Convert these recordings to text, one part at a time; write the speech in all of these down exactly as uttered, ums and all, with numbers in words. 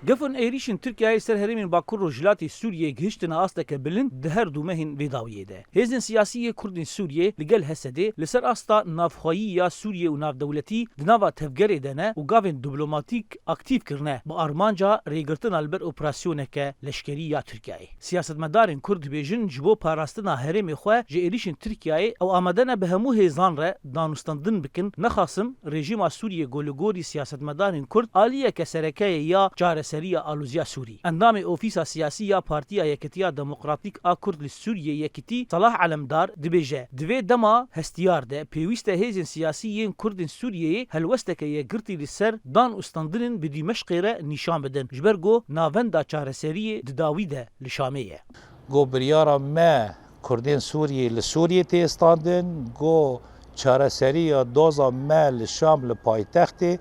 Gefên êrîşên Tirkiyeyê ser herêmên Bakur Rojhilatê Sûriyê gihiştine asteke bilind di her du mehên vê dawiyê de. Hêzên siyasî yê Kurdên Sûriyê li gel H S D'ê li ser asta navxweyî ya Sûriyê û navdewletî di nava tevgerê de ne û gavên diplomatîk aktîf kirine bi armanca rêgirtina li ber operasyoneke leşkerî ya Tirkiyeyê. Siyasetmedarên Kurd dibêjin ji bo parastina herêmê xwe ji êrîşên Tirkiyeyê ew amade ne bi hemû hêzan re danûstendin bikin, nexasim rejîma Sûriyê ku li gorî siyasetmedarên Kurd aliyeke sereke ye ya çareseriya aloziya Sûrî. Endamê Ofîsa Siyasî ya Partiya Yekitiya Demokratîk a Kurd li Sûriyê Yekitî Salah Alemdar dibêje, di vê dema hestiyar de pêwîst e hêzên siyasî yên Kurdên Sûriyeyê helwesteke yekgirtî li ser dan û standinên bi Dîmeşqê re nîşan bidin, ji ber ku navenda çareseriyê di dawî de li Şamê ye. Got, biryara me Kurdên Sûriyê li Sûriyê tê standin, got, çareseriya doza me li Şam li paytextê,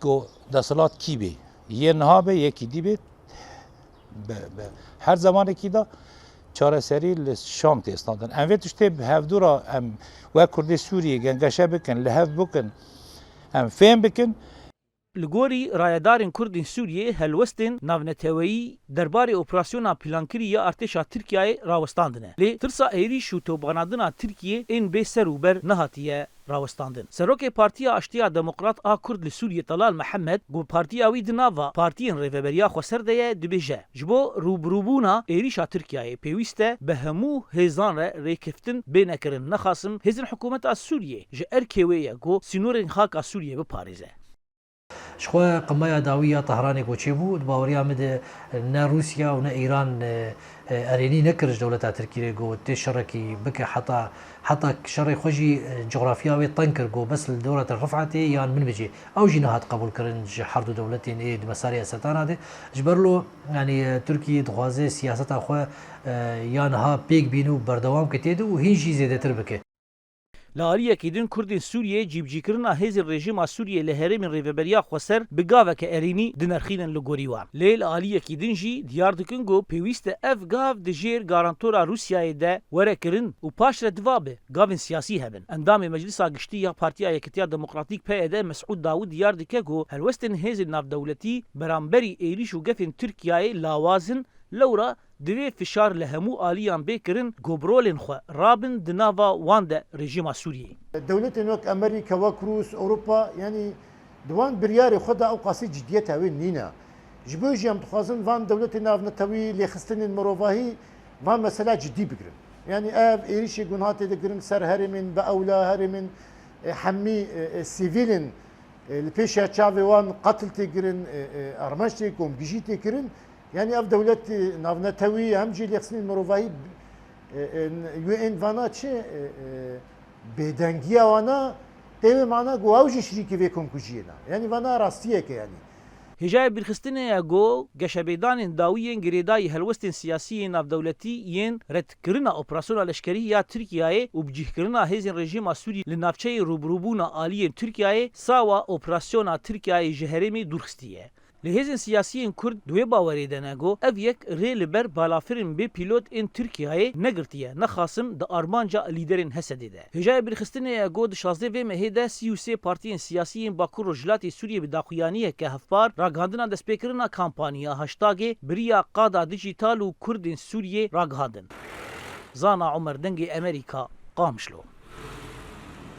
got, desthilat kî bê? Yê niha be, yekî dî bê, be, be. Her zemanekî de çareserî li Şam tê standin. Em vê tiştê bi hevdû re em wek Kurdê Sûriyê gengeşe bikin, li hev bikin, em fêm bikin. Li gorî rayedarên Kurdên Sûriyê, helwestên navneteweyî derbarê operasyona plankirî ya artêşa Tirkiyeyê rawestandine. Lê tirsa êrîş û tobanandina Tirkiyê ên bê ser û ber nehatiye rawestandin. Serokê Partiya Aştiya Demokrat a Kurd li Sûriyê Talal Mihemed, ku partiya wî di nava partiyên Rêveberiya Xweser de ye, dibêje, ji bo rûbirûbûna êrîşa Tirkiyeyê pêwîst e bi hemû hêzan re rêkeftin bêne kirin, nexasim hêzên hikûmeta Sûriyê ji erkê wê ye ku sînorên xaka Sûriyê biparêze. Ji xwe qimaya dawî ya Tehranê ku çêbû, di baweriya min de ne Rûsya û ne Îran, e, e, erênî nekir ji dewleta Tirkî re ku tê şerekî bike, heta, heta şerê xwe jî, e, cografya wê teng kir ku bes li dora Tel Rif'etê yan Minbicê. Ew jî nehat qebûlkirin ji her du dewletên ê di mesarê Esedana de. Ji ber lo, yanî, e, Tirkî dixwaze siyaseta xwe, e, ya niha pêk bîne û berdewam ke tê de û hîn jî zêdetir bike. Li aliyekî din, Kurdên Sûriyê cîbicîkirina hêzên rejîma Sûriyê li herêmên Rêveberiya Xweser bi gaveke erênî dinirxînin li gorî wan. Lê li aliyekî din jî diyar dikin ku pêwîst e ev gav di jêr garantora Rûsyayê de were kirin û paşre diva bi gavên siyasî hebin. Endamê Meclisa Giştî ya Partiya Yekitiya Demokratîk, P Y D, Mesûd Dawûd diyar dike ku helwestên hêzên navdewletî beramberî êrîş û gefên Tirkiyeyê lawaz in, lewra divê fişar li hemû aliyan bê kirin ku bi rolên xwe rabin di nava wan de rejîma Sûriyeyê. Dewletên wek Amerîka, wek Rûs, Ewropa, yanî di wan biryarê xwe de ew qasî ciddiyeta wê nîne. Ji bo jî em dixwazin van dewletên navnetewî, lêxistinên mirovahî van mesela ciddî bigirin. Yanî ev êrîşê ku niha tê digirin ser herêmên bi ewla, herêmên, e, hemî, e, e, sivîl in, e, li pêşiya çavê wan qetil tê kirin, e, e, armanc tê, komkujî tê kirin. Yanî ev dewlet, e, navnetewî hem jî lêxistinên mirovahî, e, e, wê ên vana çi, e, e, bêdengiya wana tê wê mana ku ew jî şirîkê vê komkujiyê ne. Yanî vana rastiyeke yanî. Hêjayê bîrxistinê ye ku geşebêdanên dawî yên girêdayî helwestên siyasî yên navdewletî yên redkirina operasyona leşkerî ya Tirkiyeyê û bicihkirina hêzên rejîma Sûrî li navçeyê rûbirûbûna aliyên Tirkiyeyê sawa operasyona Tirkiyeyê ji herêmê dûr xistiye. Lê hêzên siyasî yên Kurd di wê bawerê de ne ku ev yek rê li ber balafirên bê pîlot ên Tirkiyeyê negirtiye, nexasim di armanca lîderên H S D'ê de. Hêjayê bîrxistinê ye ku di şazdeh vê mehê de sî û sê partiyên siyasî yên Bakur Rojhilatê Sûriyê bi daxuyaniyeke hevpar ragihandina destpêkirina kampanya hashtagê bi riya qada dîjîtal û Kurdên Sûriyê ragihandin. Zana Omer, Dengê Emerîka, Qamişlo.